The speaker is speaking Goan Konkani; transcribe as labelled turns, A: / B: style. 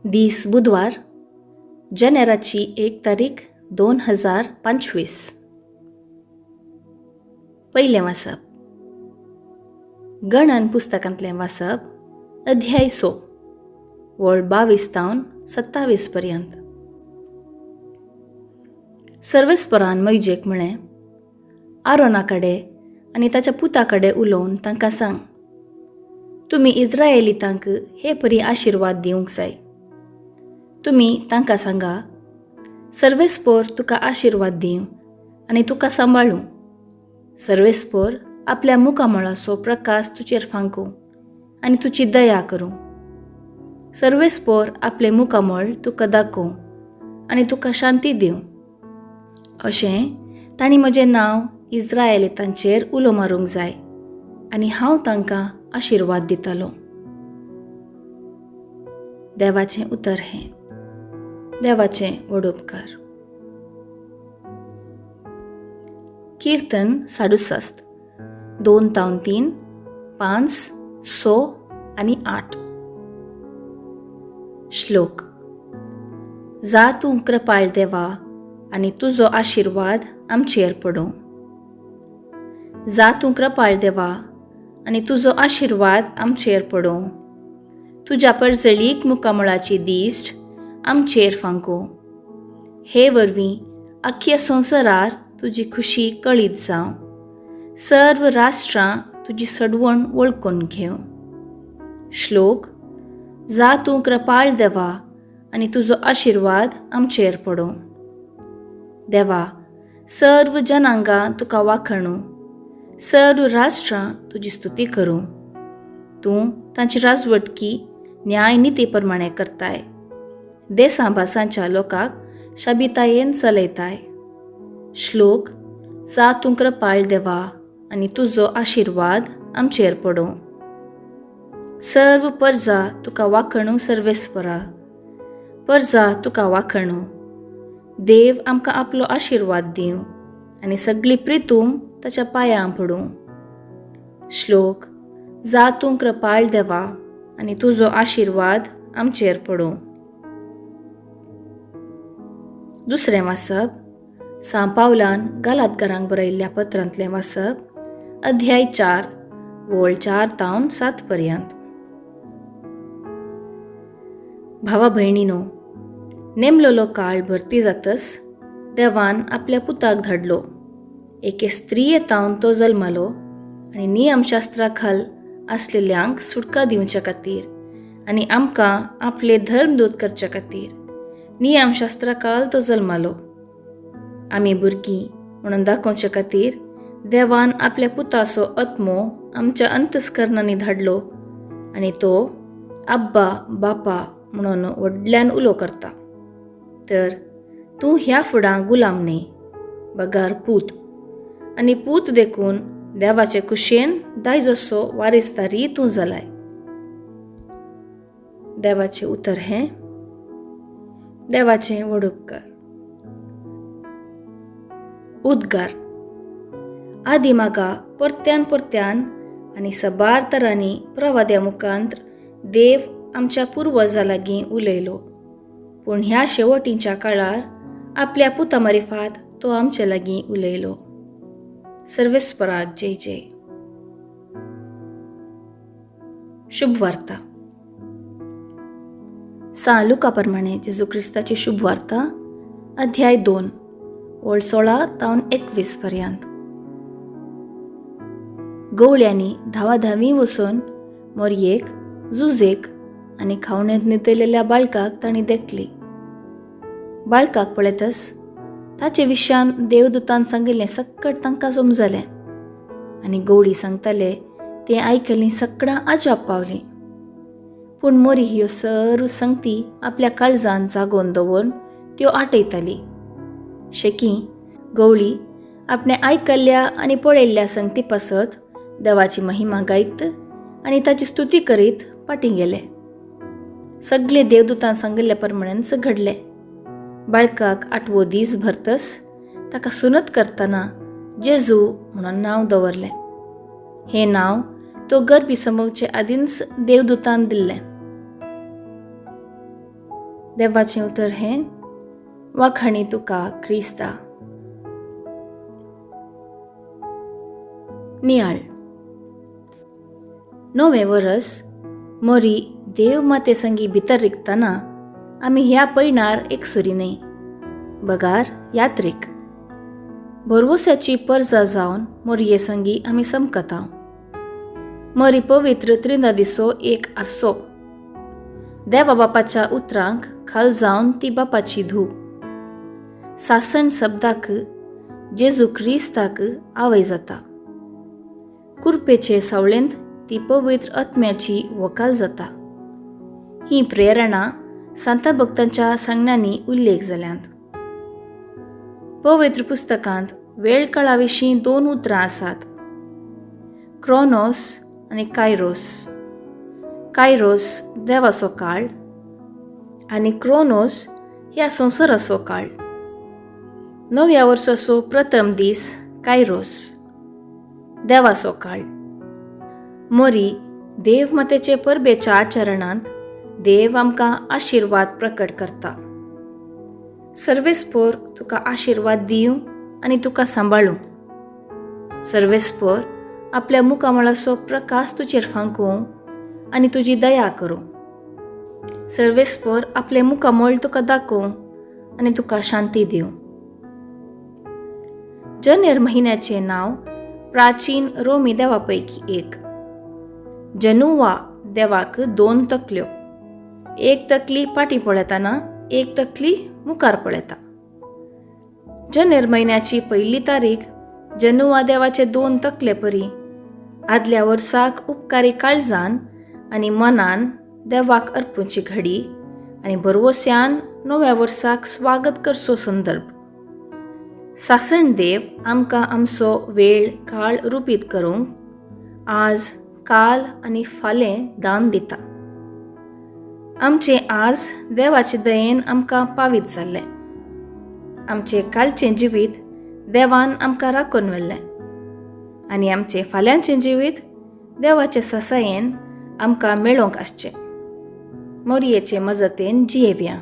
A: दीस बुधवार, जानेराची 1 तारीख 2025. पयलें वाचप गणन पुस्तकांतलें वाचप, अध्याय 6, वळ 22 तावन 27 पर्यंत. सर्वेस्परान मैजेक म्हळें, आरोना कडेन आनी ताच्या पुता कडेन उलोवन तांकां सांग, तुमी इज्रायलितांक हे परी आशिर्वाद दिवंक जाय. तुमी तांकां सांगा, सर्वेस्पोर तुका आशिर्वाद दिवं आनी तुका सांबाळूं. सर्वेस्पोर आपल्या मुखामळाचो प्रकाश तुजेर फांकूं आनी तुजी दया करूं. सर्वेस्पोर आपलें मुखामळ तुका दाखोवं आनी तुका शांती दिवं. अशें तांणी म्हजें नांव इज्रायलितांचेर उलो मारूंक जाय आनी हांव तांकां आशिर्वाद दितलो. देवाचें उतर हें. देवाचें व्हड उपकार. कीर्तन 67, 2 तावन 3, 5, 6 आनी 8. श्लोक. जा तूं कृपाळ देवा आनी तुजो आशिर्वाद आमचेर पडूं. जा तूं कृपाळ देवा आनी तुजो आशिर्वाद आमचेर पडूं. तुज्या परजळीक मुखामळाची दिश्ट आमचेर फांकूं. हे वरवीं अख्ख्या संवसारार तुजी खुशी कळीत जावं. सर्व राष्ट्रां तुजी सडवण वळखून घेवं. श्लोक. जा तूं कृपाळ देवा आनी तुजो आशिर्वाद आमचेर पडूं. देवा, सर्व जनांगां तुका वाखणू, सर्व राष्ट्रां तुजी स्तुती करूं. तूं तांची राजवटकी न्याय निती प्रमाणे करताय. देसां भासांच्या लोकांक शाबितायेन चलयताय. श्लोक. जा तूं कृपाळ देवा आनी तुजो आशिर्वाद आमचेर पडूं. सर्व परजा तुका वाखणू सर्वेस्परा, परजा तुका वाखणू. देव आमकां आपलो आशिर्वाद दिवं आनी सगळी प्रितूम ताच्या पांयां पडूं. श्लोक. जा तूं कृपाळ देवा आनी तुजो आशिर्वाद आमचेर पडूं. दुसरें वाचप सां पावलान गालातकारांक बरयल्ल्या पत्रांतलें वाचप, अध्याय 4, वळ 4 तावन 7 पर्यंत. भावा भयणीनो, नेमलेलो काळ भरती जातस देवान आपल्या पुताक धाडलो. एके स्त्रिये तावन तो जल्मालो आनी नियमशास्त्रा खाल आसलेल्यांक सुटका दिवच्या खातीर आनी आमकां आपले धर्मदूत करच्या खातीर नियमशास्त्रा खाल तो जल्मालो. आमी भुरगीं म्हणून दाखोवच्या खातीर देवान आपल्या पुताचो आत्मो आमच्या अंतस्करणांनी धाडलो आनी तो आब्बा बापा म्हणून व्हडल्यान उलो करता. तर तूं ह्या फुडां गुलाम न्ही, बगार पूत, आनी पूत देखून देवाचे कुशेन दायजसो वारिसदारी तूं जालाय. देवाचें उतर हें. देवाचें व्हड उपकार. उद्गार. आदी म्हाका परत्यान परत्यान आनी सबार तरांनी प्रवाद्या मुखांत देव आमच्या पुर्वजा लागीं उलयलो, पूण ह्या शेवटींच्या काळार आपल्या पुता मारिफात तो आमचे लागीं उलयलो. सर्वेस्पराक जय जय. शुभ वार्ता. सां लुका प्रमाणे जेजू क्रिस्ताची शुभ वार्ता, अध्याय 2, ओळ 16 तावन 21 पर्यंत. गवळ्यांनी धांवाधांवी वचून मोरयेक, जुजेक आनी खावणेंत न्हिदयलेल्या बाळकाक तांणी देखली. बाळकाक पळयतच ताचे विशयान देवदूतान सांगिल्लें सक्कट तांकां समजलें आनी गवळी सांगताले तें आयकलीं सकडां अजाप पावलीं. पूण मोरी ह्यो सर्व संगती आपल्या काळजान जागोवन दवरून त्यो आटयताली. शेकी गवळी आपणे आयकल्ल्या आनी पळयल्ल्या संगती पासत देवाची महिमा गायत आनी ताची स्तुती करीत फाटीं गेले. सगळे देवदूतान सांगिल्ल्या प्रमाणेच घडलें. बाळकाक 8वो दीस भरतस ताका सुनत करतना जेजू म्हणून नांव दवरलें. हें नांव तो गर्भी समोवचे आदींच देवदूतान दिल्लें. देवाचें उतर हें वाखाणी तुका क्रिस्ता. नियाळ. नवें वरस मोरी देव माते संगी भितर रिगतना आमी ह्या पयणार एकसुरी न्हय बगार यात्रीक भरवोसाची परजा जावन मोरये संगी आमी समकता. मोरी पवित्र त्रिंदा दिसो एक आरसो. देवा बापाच्या उतरांक खाल जावन ती बापाची धूव. सासण शब्दाक जेजू क्रिस्ताक आवय जाता. कुरपेचे सावळेंत ती पवित्र आत्म्याची वकाल जाता. ही प्रेरणा सांता भक्तांच्या सांगण्यांनी उल्लेख जाल्यांत. पवित्र पुस्तकांत वेळ काळा विशीं दोन उतरां आसात, क्रोनोस आनी कायरोस. कायरोस देवाचो काळ आनी क्रोनोस ह्या संवसाराचो काळ. नव्या वर्साचो प्रथम दीस कायरोस, देवाचो काळ. मोरी देव मातेचे परबेच्या आचरणांत देव आमकां आशिर्वाद प्रकट करता. सर्वेस्पोर तुका आशिर्वाद दिवं आनी तुका सांबाळूं. सर्वेस्पोर आपल्या मुखामळाचो प्रकाश तुजेर फांकूं आनी तुजी दया करूं. सर्वेस्पोर आपले मुखामळ तुका दाखोवं आनी तुका शांती दिवं. जनेर म्हयन्याचें नांव प्राचीन रोमी देवा पैकी एक. जनुवा देवाक दोन तकल्यो, एक तकली पाटी पळयतना एक तकली मुखार पळयता. जनेर म्हयन्याची पयली तारीख जनुवा देवाचे दोन तकले परी आदल्या वर्साक उपकारी काळजान आनी मनान देवाक अर्पुची घडी आनी भरवोस्यान नव्या वर्साक स्वागत करचो संदर्भ. सासण देव आमकां आमचो वेळ काळ रुपीत करूंक आज, काल आनी फालें दान दिता. आमचें आज देवाचे दयेन आमकां पावीत जाल्लें. आमचें कालचें जिवीत देवान आमकां राखून व्हेल्लें आनी आमचें फाल्यांचें जिवीत देवाचे सासायेन आमकां मेळोवंक आसचें. मोरयेचे मजतीन जियेवया.